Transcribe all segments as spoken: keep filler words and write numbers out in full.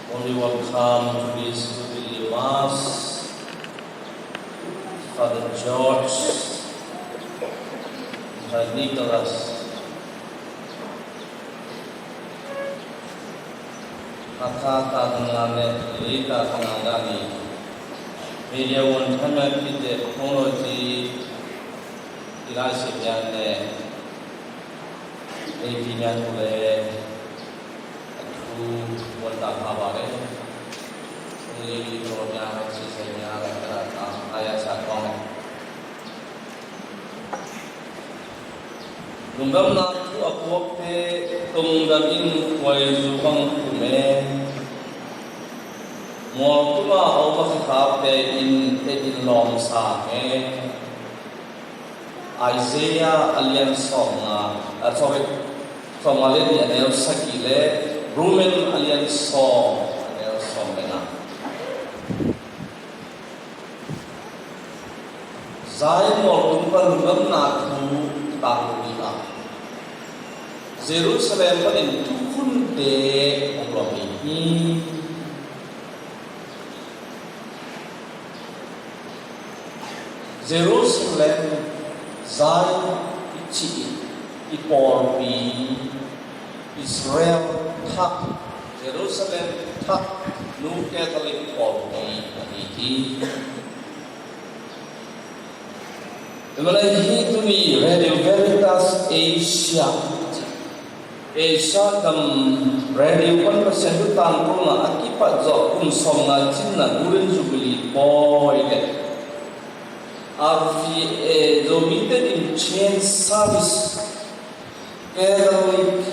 Warmly welcome to this Jubilee Mass, Father George, Father Nicholas. Hakha ta kanga ne, Lei ta kanga gani. Media won tana kite technology ila se ne. Ei pi nya tu le, a thu wan ta kha ba le. Ei pi ro nya, si se nya, la ka ta, aya sa kong. Lungdamna thu a puakte, tungdam in kuai zu bang kum e. Mual tuma a um a khakapte in, e in lawm sa e. Isaiah a lian sawmnga, ah, sorry, sawmnga le nih a neu sagih le Roman a lian sawm a neu sawm le nga. Zion mualtung pan lungdamna thu tangko ding a, Jerusalem panin thukhunte hong lawm ding hi. Jerusalem, Zion i cih i pawlpi, Israel thak, Jerusalem thak, Nu Catholic pawlpi a hi hi. Tua manin hih tuni Radio Veritas Asia, Asia gam radio pan Pasian thu tangkona a kipat zawh kum sawmnga cinna Golden Jubilee pawi le R V A Zomite in Chain Service Catholic,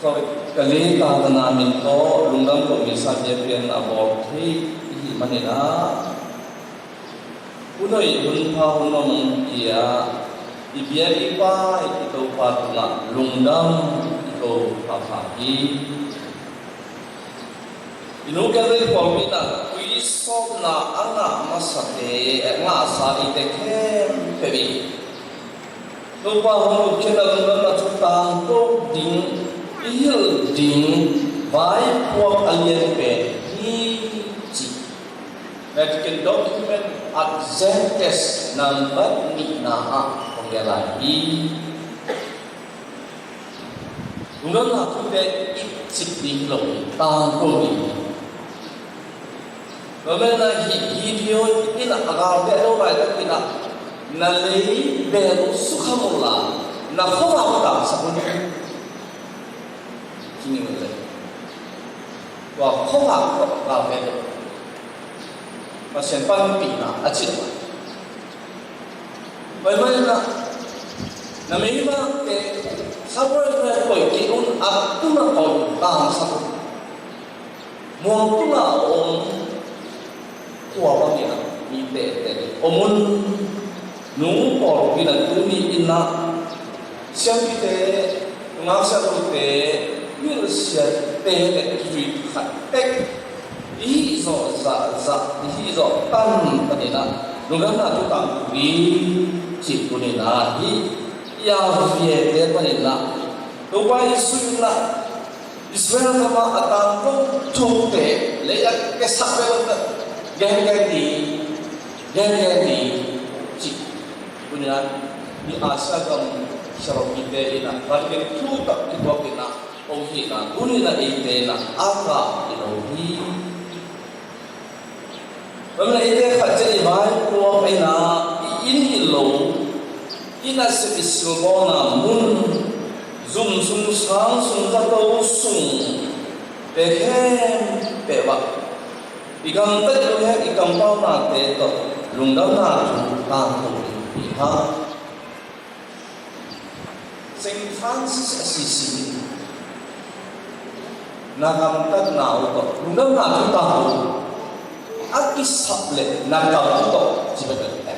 sorry, ka lei ta kanga min tawh lungdam ko mi sa bia pian a bawl thei i hih manin a, hun hoih hun pha hun om pia i bia i pa i Topa tungah lungdam i ko pha pha hi. I Nu Catholic pawlpi in a tuisawpna a ngah masate, a ngahsa eite khempeuh in Topa hong lutkhia lungdamna thu tangko ding, i hilh ding vaipuak a lian pen hi, ci Vatican Document Ad Gentes number nihna ah hong gel lai hi. Lungdamna thute i cip ding hi lo hi, tangko ding hi. Tua manin a hih Gideon in a galte a lo laitak in a, na lei bel sukha un la, na khuavak tangsak un, ci ni un le. Tua khuavak tawh galte Pasian panpihna a cih. Pai mai na, na meimate sabuai na koih kik un, a tuna koih tangsak un. Muang tuna om tua bangin a mi tete om un. Nu pawlpi in a tuni in a siampite, nungak siampite, milsiate le zui khat tek i hih zawh zahzah, i hih zawh tan panin a lungdamna thu tangko ding cih panin a, hih i R V A te panin a Topa Jesuh in a Israel gam a tangko thute lei a kisak bel gengen ding, gengen ding cih panin a, hih Asia gam siaropite in a Vatican thu tawh kituak in a hong hihna tuni in a eite in a a ngah hi lo hi. Tua manin eite khat ciat i vaipuak in a, i inn hi lo, i nasep i silbawlna mun, zum sung, sang sung, zato sung te khempeuh ah i gamtat i lunghek i kampaunate tawh lungdamna thu tangko ding hi hang. Saint Francis Assisi in na gamtatna uh tawh lungdamna thu tangko, a kisap le na kam uh tawh ci bek a.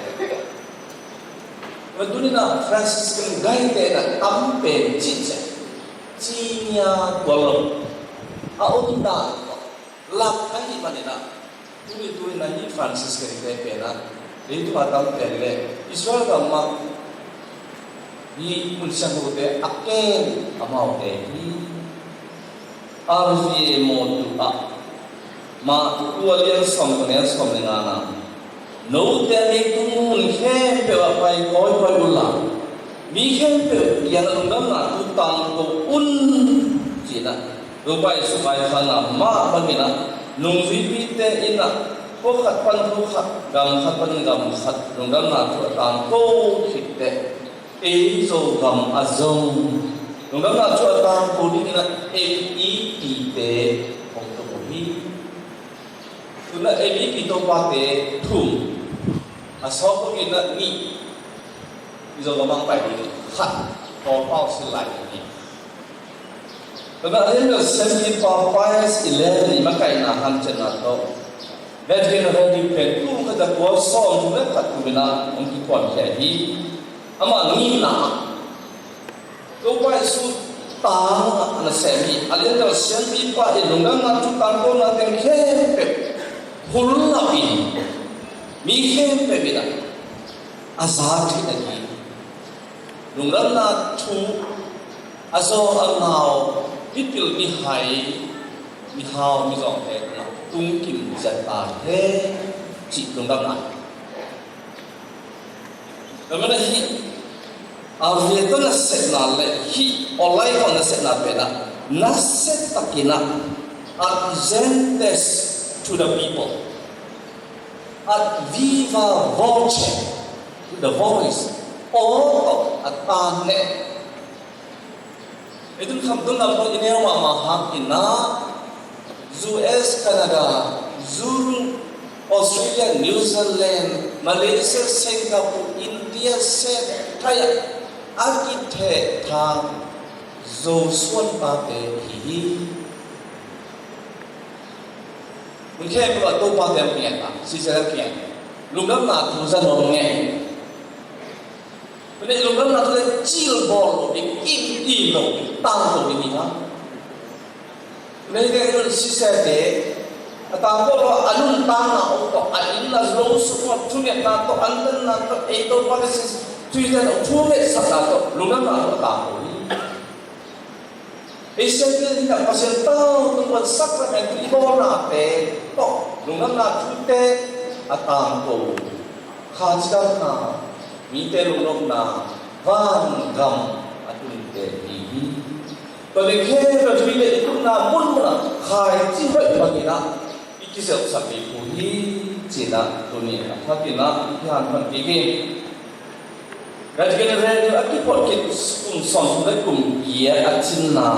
Tua tuni in a Franciscan gaite in a tam pen cih ciang cinia tual lo a om dan tawh lak ahih manin a, tuni tu in a hih Franciscan te pen a leitung a tam pen le Israel gam ah hih mun siangthote a kem amaute hi. R V A mawh tu ah Mah tua lian sawm le kua, neu sawm le ngana, note leitung mun khempeuh ah pai kawikawi unla, mi khempeuh kiangah lungdamna thu tangko un, ci-in ah Topa Jesuh maisakna mah bangin ah nungzuipite in ah khua khat pan khua khat, gam khat pan gam khat lungdamna thu a tangko khit teh, ei Zogam ah zong lungdamna thu a tangko dingin ah MEP-te hong tung uh hi. Tu-in ah MEP topate thum, a sawt loin ah nih, i Zogam ah pai ding khat, Kawlpau sin lai ding hi. Tu-in ah a lian bel siampipa Pius eleven i makaihna hanciamna tawh Vatican Radio pen tul khat za kua sawmthum le khat kum in ah hong kikuankhia hi. Amah ngimna ah Topa Jesuh tang a nasem hi. A lian bel siampipa in lungdamna thu tangkona teng khempeuh phulap in, mi khempeuh in ah a za theihna ding lungdamna thu a zaw a ngau mipil mihai, mihau mizawngte tungah tungkim ciat ta hen, cih lungdamna. Tua manin ah hih RVA tawh nasepna le hih online tawh nasepna pen ah nasia takin ah, ad gentes to the people, ad viva voce to the voice, aw tawh a tang leh, ei Tokham tungah bang i neu mahmah hangin ah, US, Canada, Europe, Australia, New Zealand, Malaysia, Singapore, India, Sen, Thai ah a kithehthang Zo suan tate hi hi. Mun khempeuh ah Topa te a kiang ah, Sister a kiang, lungdamna thu za nuam ing. Tua leh lungdamna thu leh cil bawl lo ding, kim lo ding, tang lo ding hi hang. Tua leh hih teng Sister te a tang bawl lo, a nuntakna om tawh, a inn a lo sung a thungetna tawh, andanna tawh, ei Topa te sin thuhilhna tawh, thungetsakna tawh lungdamna thu a tang lo hi. Ei siampi in ah Pasian tau tungtawn sakrament i bawlnate tawh lungdamna thute a tangko, kha cidamna, mite lungnopna, vangam a tunte hi hi. Tua leh khempeuh thuhilhna i tutna munmun ah khaici hoih bangin ah i kizelhsak ding thu hi, ci-in ah tuni a thakin ah i hanphat kik hi. Vatican Radio a kiphawt khit kum sawmthum le kum giat a cinna,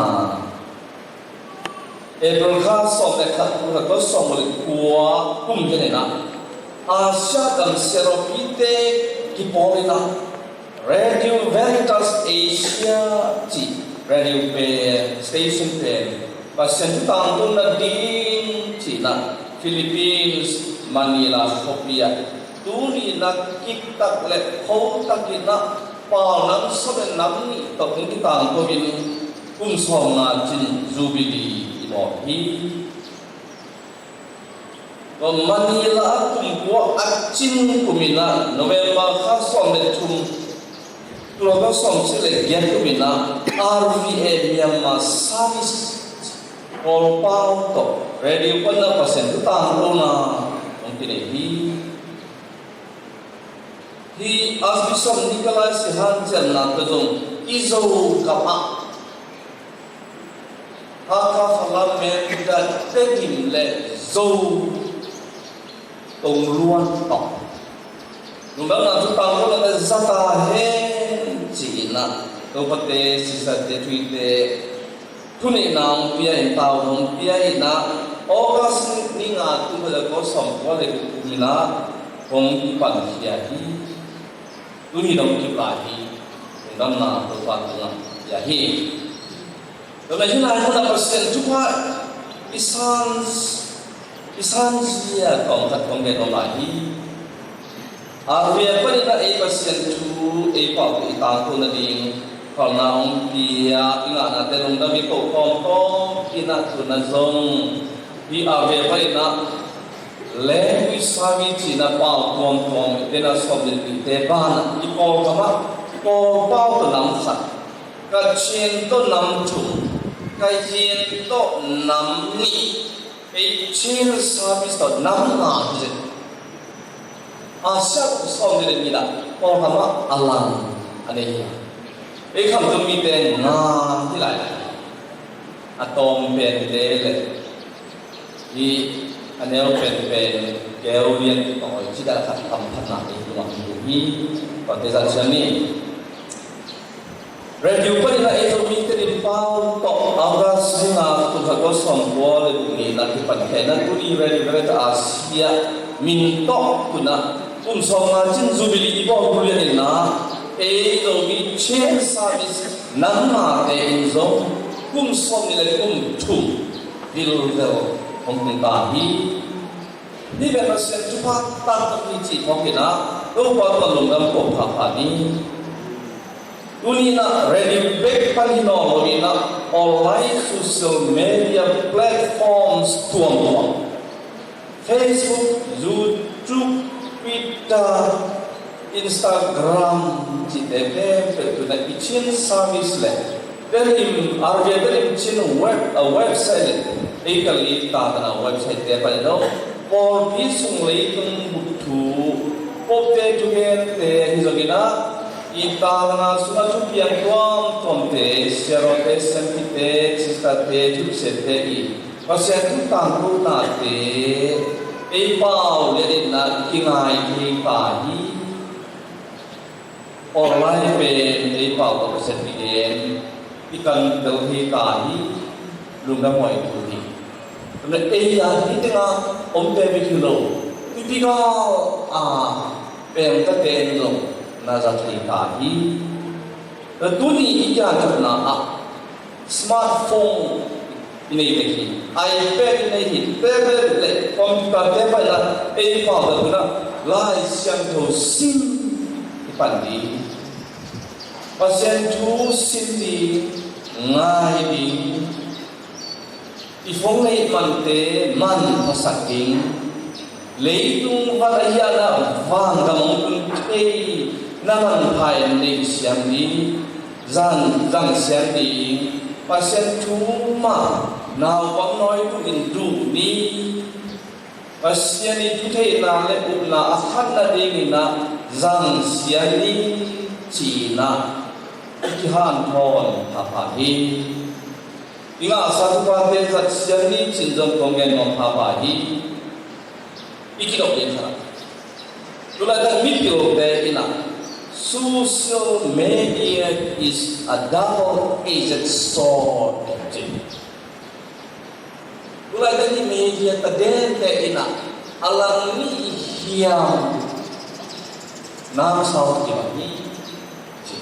April kha sawm le khat, kum khat kua sawm le kua kum hi-in ah, Asia gam siaropite kipawl in ah, Radio Veritas Asia cih radio pen, station pen, Pasian thu tangko nading ci-in ah Philippines, Manila khuapi ah tuni in ah kiptak le khotak in ah paunam sawm le nam nih tawh hong kitangko in kum sawmnga cin Jubilee i bawl hi. Tua Manila ah kum kua a cin kum in ah November kha sawm le thum, tul khat sawmsagih le giat kum in ah RVA Myanmar Service Kawlpau tawh radio pan ah Pasian thu tangkona hong kinei hi. Hih Archbishop Nicholas i hanciamna tawh zong i Zogam ah Hakha Falam, Myan, Tedim le Zo, Tongluan tawh lungdamna thu tangkona za ta hen ci-in ah, Topate, Sister te, Thuhilhte, thuneihna hong pia in, tau hong pia in ah, August ni nga, tul khat za kua sawmkua le guk kum in ah hong kipankhia hi. Tuni dong kip lai hi. Lungdamna Topa tungah pia hi. Tua leh hih lai munah Pasian thupha i san, i sanzia tawm khat kong gen nuam lai hi. RVA panin ah ei Pasian thu ei pau i tangko nading phalna hong pia i ngahnate lungdam i ko kawmkawm in ah, tu-in ah zong hih RVA panin ah Language Service ci-in ah pau tuamtuam i pen ah sawm le nihte banah i Kawlgam ah Kawlpau tawh nam khat, Kachin tawh nam thum, Kayin tawh nam nih, Ei child service tawh nam nga hi zet. Asia sawm le nih ah Kawlgam ah a lang a nei hi. Ei Khamtung mite nga hi lai. A tawm pente le hi a neu penpen keu lian tawi ci dan khat tam phatna ei tungah hi. Tua te zat siam ni. Radio panin a ei Zomite Din Pau tawh August ni nga, kum khat za kua sawmkua le guk ni-in a kipan khia-in a tuni Radio Veritas Asia min tawh tun ah kum sawmnga cin Jubilee i bawl tu lian in ah ei Zomi Child Service nam ngate in zong kum sawmnih le kum thum vilvel hong tung ta hi. Hih pen Pasian thupha taktak hi cih phawk in ah Topa tungah lungdam ko phapha ni. Tuni-in ah radio bek pan hi nawn lo-in ah online social media platforms tuamtuam, Facebook, YouTube, Twitter, Instagram cihte khempeuh tun ah i Chin service le Tedim, R V A Tedim Chin web, a website le ei Kali ta tan a website te pan in ah pawlpi sung leitung bup thu, Pope te thugente hi zongin ah i talna sungah thupiang tuamtuamte, siarawte, siampite, sisterte, thupsente i Pasian thu tangkonate ei pau le dinna kingai thei ta hi. Online pen ei pau tawh Pasian kigen i kan tel thei ta hi. Lungdam huai thu hi. Tua leh ei a hih tengah omte bek hi lo, tuipi gal a pengtate in zong na za thei ta hi. Tua tuni i kianthotna ah smartphone i nei tek hi, iPad i nei hi, tablet le computer te paina ei pau tawh tun ah Lai Siangtho sim i pan ding, Pasian thu sim ding, ngai ding, i phone neih mante manphasak ding, leitung van a hiahna vangam hong tun thei na manpha in neih siam ding, zang, zang siam ding, Pasian thu mah naupang nawi bangin duh ni, Pasian i thutheihna le upna a khat nadingin ah zang siam ni, ci-in ah i kihanthawn phapha hi. I ngahsa thuphate zat siam ni ci-in zong kong gen nuam phapha hi. I kidop ding khat ah, tu laitak mipilte in ah social media is a double-edged sword, ci. Tu laitak hih media tadente in ah a lang nih hiam namsau kibang hi, ci.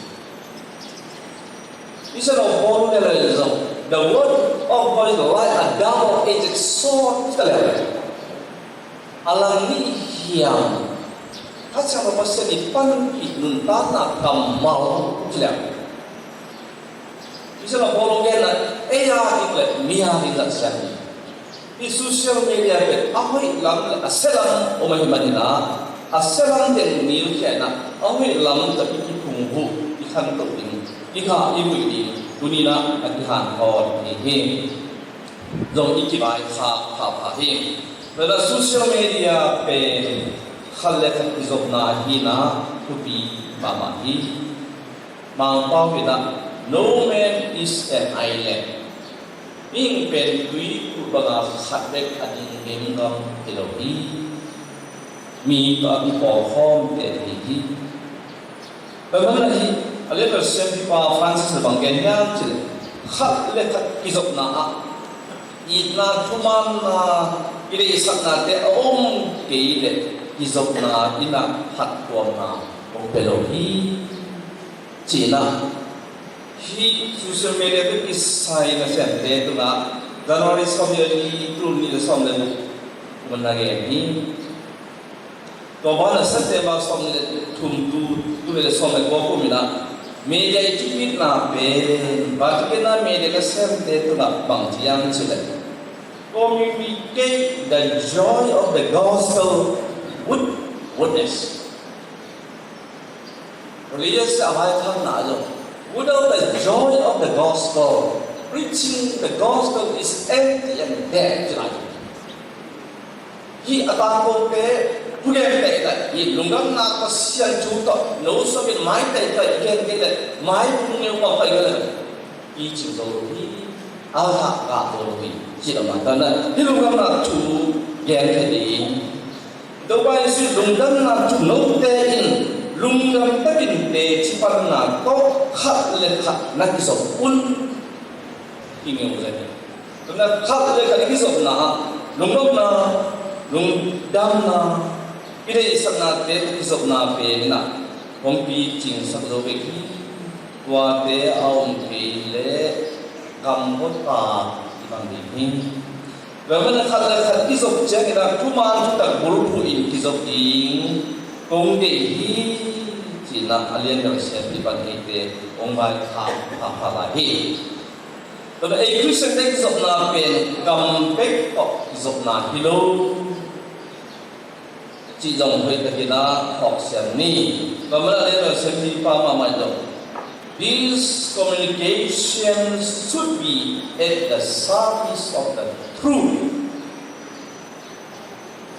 I St. Paul in le zong, the word of God is like a double-edged sword, ci ta le. A lang nih hiam, Kha Siangtho Pasian i panpih nuntakna kammal, ci le. I St. Paul in gen a, ei a ding le mi a ding zat siam ni. Hih social media pen a hoih lam le a sia lam om ahih manin ah, a sia lam teng nilkhia in ah, a hoih lam tawh i kiphungvuh, i khantoh ding, i gah i vuih ding tuni-in ah a kihanthawn hi hi. Zong i kivaikhak phapha hi. Tua social media pen khat le khat kizopna hi-in ah thupi mahmah hi. Mangpau in ah, "No man is an island." Mihing pen tuikulh banga khat bek a ding gemgam hi lo hi. Mi tawh a kipawlkhawmte hi hi. Tua man ahi, a lian pen siampipa Francis in bang gen hiam cih leh, khat le khat kizopna ah itna, thumanna, kideihsaknate a om kei leh kizopna in ah phattuamna hong pia lo hi. Ci-in ah, hih social media tawh kisai nasemte tungah January sawmnih le li, tul nih le sawm le guk mun na gen hi. Tua banah September sawmnih le thum, tul nih le sawm le kua kum in ah media i thupitna pen Vatican a media nasemte tungah bang ci hiam cih leh, "Communicate the joy of the gospel with boldness." Religious a vai khang na lo. Without the joy of the gospel, preaching the gospel is empty and dead, ci lai. Hih a tangkote thugen teh leh, hih lungdamna Pasian thu tawh no sawmin maitei tawh i gen kei leh, mai phung neu mah pai ka leh, i cing zo lo hi, a hah ngah zo lo hi. Ci lo mah ta na, hih lungdamna thu gen thei ding. Topa Jesuh lungdamna thu note in lungdam takin teci panna tawh khat le khat na kizop un. Kingeu zen. Tua na khat le khat i kizopna ah lungdamna, lungdamna, i deihsaknate tawh kizopna pen in ah hong picingsak zo bek hi. Tuate a om kei leh gambaw ta i bang ding hi. Tua manin khat le khat kizop ciangin ah thuman thutak bulphuh in kizop ding kong deih hi. Ci-in ah a lian deuh siampi pan eite hong vaikhak phapha lai hi. Tua ei Khristiante kizopna pen gam bek tawh kizopna hi lo. Cih zong hoih takin ah phawk siam ni. Tua manin a lian deuh siampi pa mahmah in zong, "These communications should be at the service of the truth."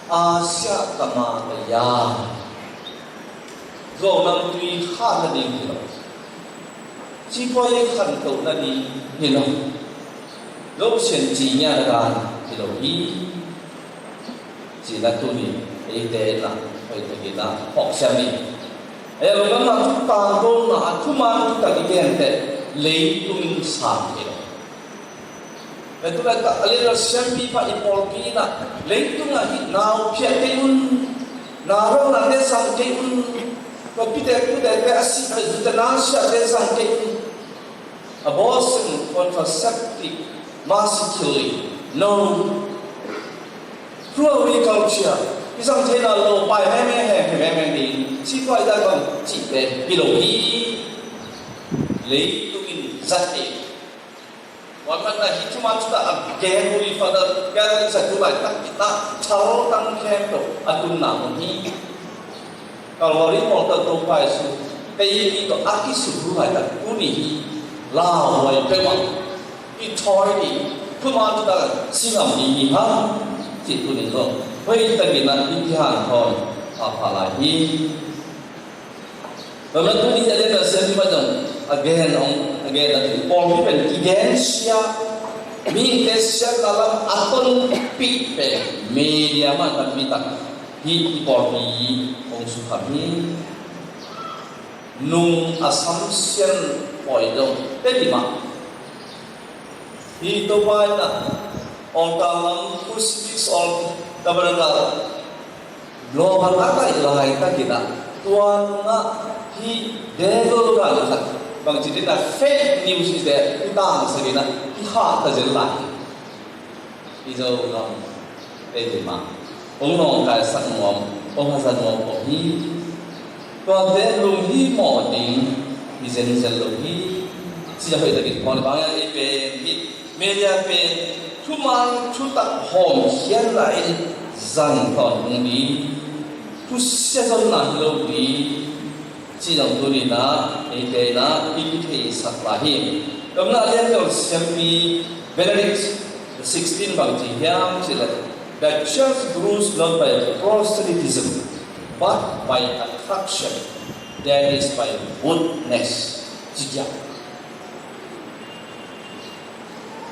Asia kama kaya. Zo nam tui kha nading hi lo. Sipuai khantoh nading hi lo. Lo sian ci nia na dan hi lo hi. Ci na tuni eite na hoih takin ah phawk siam ni. Ei lungdamna thu tangkona a thuman thutak i gen teh leitung in sang hi lo. Tua tu lai tak a lian deuh siampi pa i pawlpi in ah leitungah hih nau phiat kei un, na rauhnate zang kei un, tua pite pute te a si a zute na siate zang kei un. Abortion, contraceptive, mercy killing, no. Cruelty culture, i zang theihna lo pai mengmeng, heng mengmeng ding, sipuai dai bang cihte hi lo hi. Leitung in zat e. Tua manin ah hih thuman thutak a gen uh i Father Gary Zatu laitak in ah thaltang khempeuh a tunna mun hi. Calvary mual tawh Topa Jesuh teitei tawh a kisut uh laitak tuni hi. Lauhuai peuhmah i thawi ding, thuman thutak a si ngam ding hi hang, cih tuni zong hoih takin ah i kihanthawn phapha lai hi. Tua manin tuni a lian deuh siampi pa zong a gen hong, a gen a, pawlpi pen kigensia, mihingte siatna lam a tonpih pen media mah tampi tak hih i pawlpi hong sukham hi. Nung a samsian pawi dong teti mah. Hih Topa in ah altar lam, crucifix, altar, tabernacle, lawmman a taih laitakin ah tua nungah hih devil gan khat bangci ding ah fake news i te i tangsak in ah i hahta zel lai. I Zogam te hi mah hong nawngkaisak nuam, hong haza nuam om hi. Tuate lunghimawh ding hi zenzen lo hi. Ci a hoih takin pawng bang a ei pen hi. Media pen thuman thutak hawmkhiatna in zang tawn hong ding, thusia zonna hi lo ding, cih zong tuni in ah eite in ah i kitheisak lai hi. Tua manin a lian deuh siampi Benedict the sixteen bang ci hiam cih leh, "The church grows not by proselytism, but by attraction, that is by witness," ci hiam.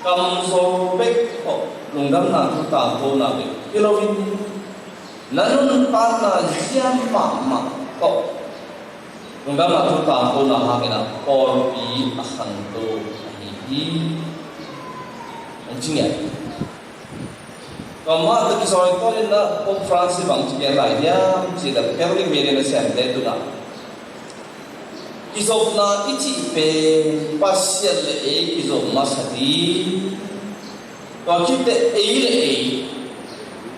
Kamzaw bek tawh lungdamna thu tangkona bek hi loin, na nuntakna zia mahmah tawh lungdamna thu tangkona hangin ah pawlpi a khangto ahi hi. An ci ngiat. Tua mah tawh kizawi tawnin ah Pope Francis bang ci gen lai hiam cih leh, Catholic media nasemte tungah kizopna i cih pen Pasian le ei kizop masa ding. Tua khit teh ei le ei,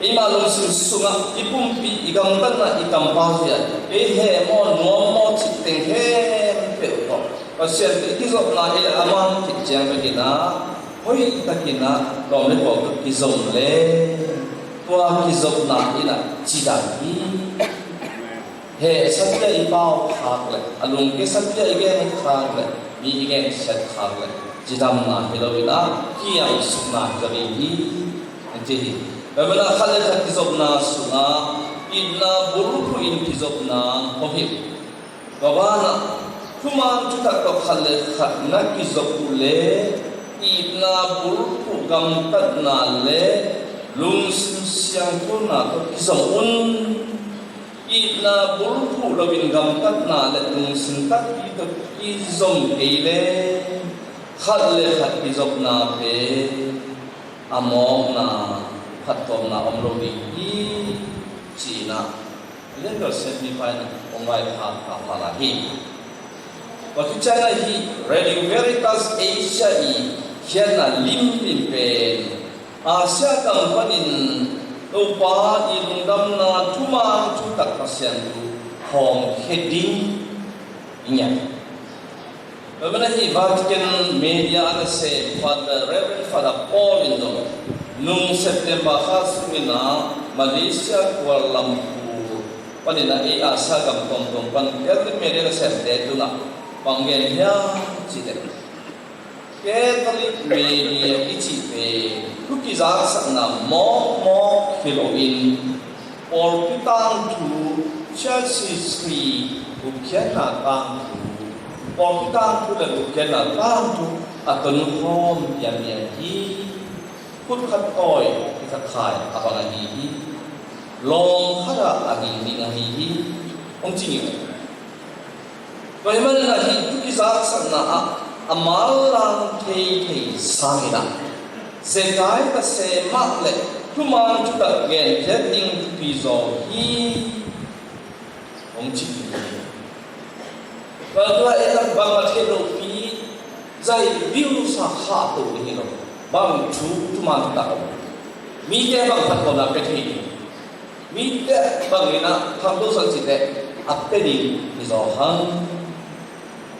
eimah lungsim sungah i pumpi, i gamtatna, i kampau zia, ei heh maw, nuam maw cih teng khempeuh tawh Pasian tawh i kizopna ei le a mang khit ciang bekin ah hoih takin ah lawm le pawl tawh kizom leh, tua kizopna in ah cidam hi. Heh sapia i pau khak leh, a lungke sapia i gen khak leh, mi i gensiat khak leh, cidamna hi loin ah kiamsukna hi lo ding hi, an ci hi. Tua manin ah khat le khat kizopna sungah itna bulphuh in kizopna om hi. Tua banah thuman thutak tawh khat le khat na kizop uh leh itna bulphuh gamtatna le lungsim siangthona tawh kizom un. Itna bulphuh loin gamtatna le lungsim takpi tawh kizom kei leh khat le khat kizopna pen a mawkna, phattuamna om lo ding hi, ci-in ah a lian bel siampi pa in hong vaikhak pha lai hi. Tua khit ciangin ah hih Radio Veritas Asia i khiatna limlim pen Asia gam panin Topa i lungdamna thuman thutak Pasian thu hawmkhia ding hi ngiat. Tua manin ah hih Vatican media a nasem Father, Reverend Father Paul in zong nung September kha sungin ah Malaysia Kuala Lumpur panin ah ei Asia gam tuamtuam pan Catholic media nasemte tungah bang gen hiam cih leh, Catholic media i cih pen thu kizaksakna mawkmawk hi loin pawlpi tangthu, church history, gupkhiatna tangthu, pawlpi tangthu le gupkhiatna tangthu a tonkhawm pianpian hi. Khut khat tawi, khe khat khai a bang ahi hi. Lawng khat ah a ging ding ahi hi, hong ci hi. Tua ahih manin ah hih thu kizaksakna ah a manlang theithei sangin ah zekai ka sem mah leh thuman thutak genkhiat ding thupi zaw hi, hong ci hi. Tua tua en a bangmah theih lohpi zai views a khah to ding hi lo. Bang thu thuman thutak om, mite bang phattuamna pia thei ding, mite bangin ah khangto suan cih leh a pia ding hi zaw hang.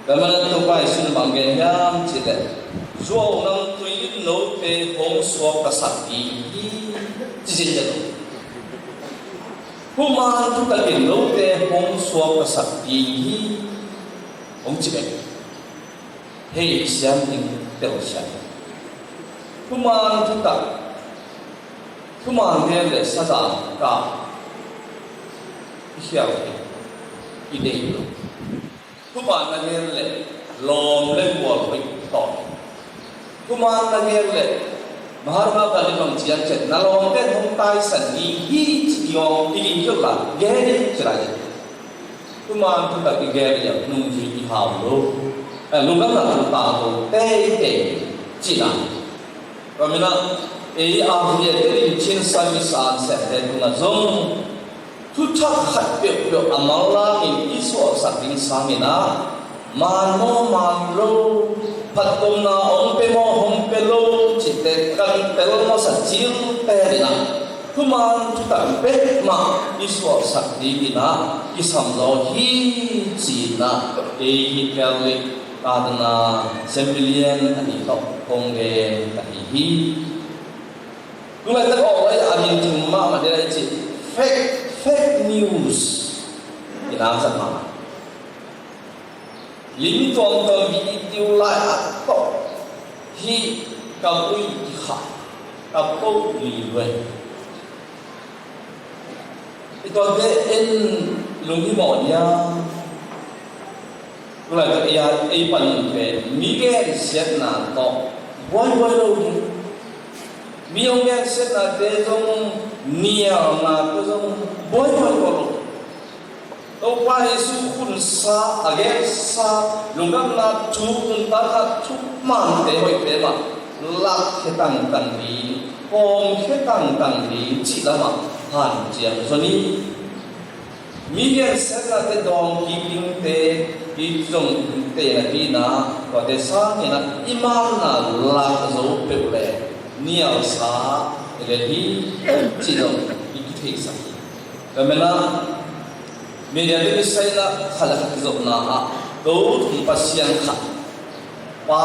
Tua manin ah Topa Jesuh in bang gen hiam cih leh, zuau namtui in note hong suak ka sak ding hi, ci zenzen lo. Thuman thutakin note hong suak ka sak ding hi, hong ci bek. Hei siam ding tel siam. Thuman thutak, thuman gen le sazan kah i khial hi, i deih lo. Thuman na gen le lawm le gual hoih tawh. Thuman na gen le Mahatma Gandhi bang ciang ciat na lawmte hong taisan ding hi ci-in hong i ging kio la gen hi ci lai. Thuman thutak i gen le nungzui i hau lo. Eh, lungdamna thu tang lo teitei cihna. Tua manin ah ei a hih e te ding Chin Sami San Sente tungah zong thu thak khat peuhpeuh a manlangin i suahsak ding sangin ah, man maw man lo, phattuamna hong pia maw hong pia lo cihte kan tel masa cilte in ah, thuman thutak bek mah i suahsak dingin ah kisam zaw hi, ci-in ah ei hi Catholic Cardinal Saint William a nih tawh hong gen ka hi hi. Tulaitak awk lai a min thum mahmah ding lai cih, fake, fake news i na zat mahmah. Lim tuamtuam video lai a tawh hi, kam ui i khah, kam ko ui luai. I tuate en lunghimawh nia. Tulaitak ei a, ei panin pen mi gensiatna tawh buaibuai lo ding. Mi hong gensiatnate zong, nialnate zong buaibuai lo. Topa Jesu khunsa, a gensa, lungdamna thu, nuntakna thu mante hoihte mah lakkhia tangtang ding, kawmkhia tangtang ding cih lamah hanciam zaw ni. Mi gensiatnate dawng kik dingte i zong te napi-in ah, tuate sangin ah i manna lak zo peuh leh nialsa i lel hi, cih zong i kitheisak hi. Tua manin ah media te i saina khat le khat kizopna ah, ko thum Pasian khat, Pa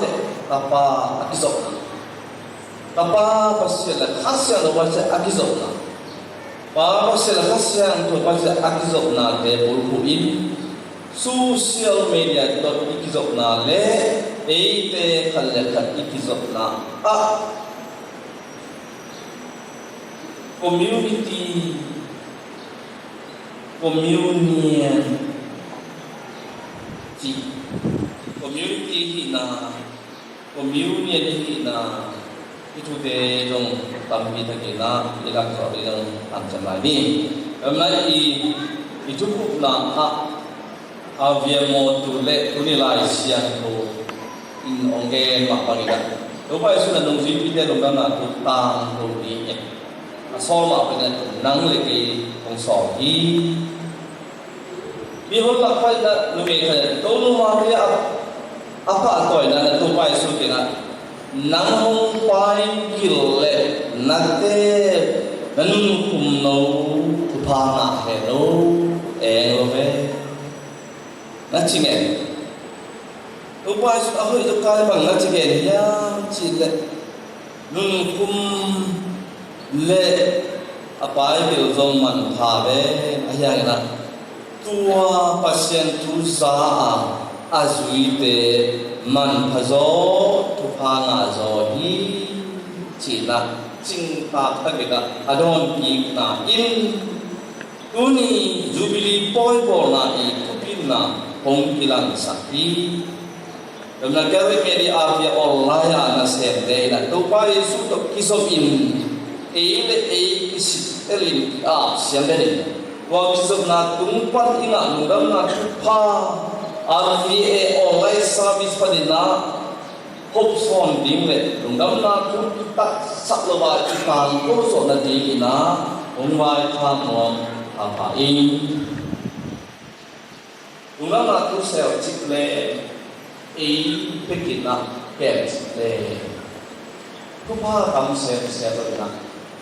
le Tapa a kizopna. Tapa Pasian le Kha Siangtho Pasian a kizopna. Pa Pasian le Kha Siangtho Pasian a kizopnate bulphuh in social media tawh i kizopna le eite khat le khat i kizopna ah Community, communion cih, community hihna, communion hihna, i thute zong tampi takin ah i lak zawh ding zong hanciam lai ni. Tua manin i, i thukhupna ah a viamo tu le tuni Lai Siangtho in hong gen mah bangin ah, Topa Jesu in a nungzuipite lungdamna thu tangko ding e. A sawl mah bangin ah nang le kei hong sawl hi. Mi hong lakpai na numei khat in, Tonu Maria a, a pahtawina na Topa Jesu kiangah nang hong paipih le na teep, na nunkhum no thupha ngah hen lo, eng lo ve. Na ci ngen. Topa Jesu a hoih zong kai bang na ci ngen hiam cih leh, nunkhum le a paipih zong manpha ve, ahi hangin ah tua Pasian thu za a, a zuite manpha zaw, thupha ngah zaw hi, ci-in ah cingtak takin ah a dawnkikna in tuni Jubilee pawibawlna i thupitna hong kilangsak hi. Tua manin Calvary Media Artist online a nasemte in ah Topa Jesu tawh kizopin ei le ei kisittelin i apsiam den in, tua kizopna tung pan i ngah lungdamna thupha, R V A online service panin ah hopsawn ding le lungdamna thu kitaksak lo a i tangko zawh nadingin ah hong vaikhak nuam pha pha ing. Lungdamna thu sel cik le ei pekin ah kem cik le thupha tam semsem lo in ah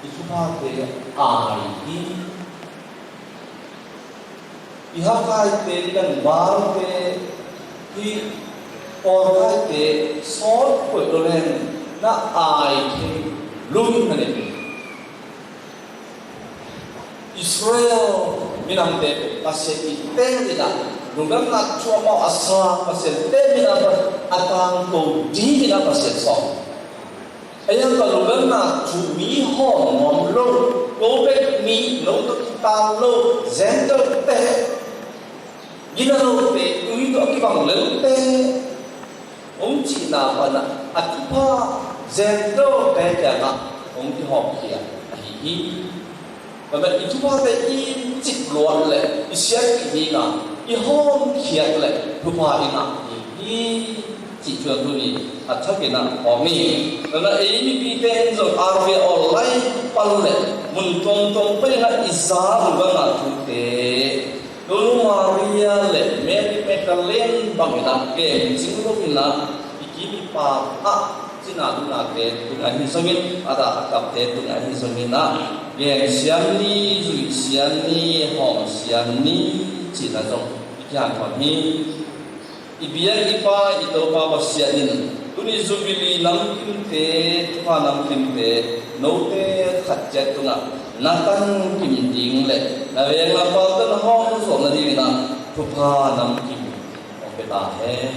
i thuphate ai hi. I Hakaite, i Gangbalte, i Pawlkaite sawt koih lo leng na ai thei lum na nei. Israel minamte Pasian i teng in ah lungdamna thu amau a sa Pasian teng in ah a tangko ding in ah Pasian sawm. Ahi hang ka lungdamna thu mi hawm nuam lo, ko bek mi, no tawh kitaang lo, Gentile te, gina lote, tui tawh a kibang lote, hong cihna pan ah a thupha Gentile te kiangah hong kihawmkhia ahi hi. Tua manin i thuphate i cip luat leh i siatpih ding a, i hawmkhiat leh thupha i ngah ding hi, cih thu tuni a thakin ah hawm hi. Tua manin ei mipite in zong R V A online pan leh mun tuamtuam panin ah i za lungdamna thute, Tonu Maria leh Mary Magdalene bangin ah kemcing loin ah i kim i paam ah, cina lunate tungah ahi zongin, a dah a kapte tungah ahi zongin ah, gen siam ni, zui siam ni, hawm siam ni, cihna zong i kihanthawn hi. I biak i Pa, i Topa Pasian in tuni Jubilee namkimte, thupha namkimte, note khat ciat tungah na tankim ding leh na veng na pal tawh na hawm zawh nadingin ah thupha namkim hong pia ta hen.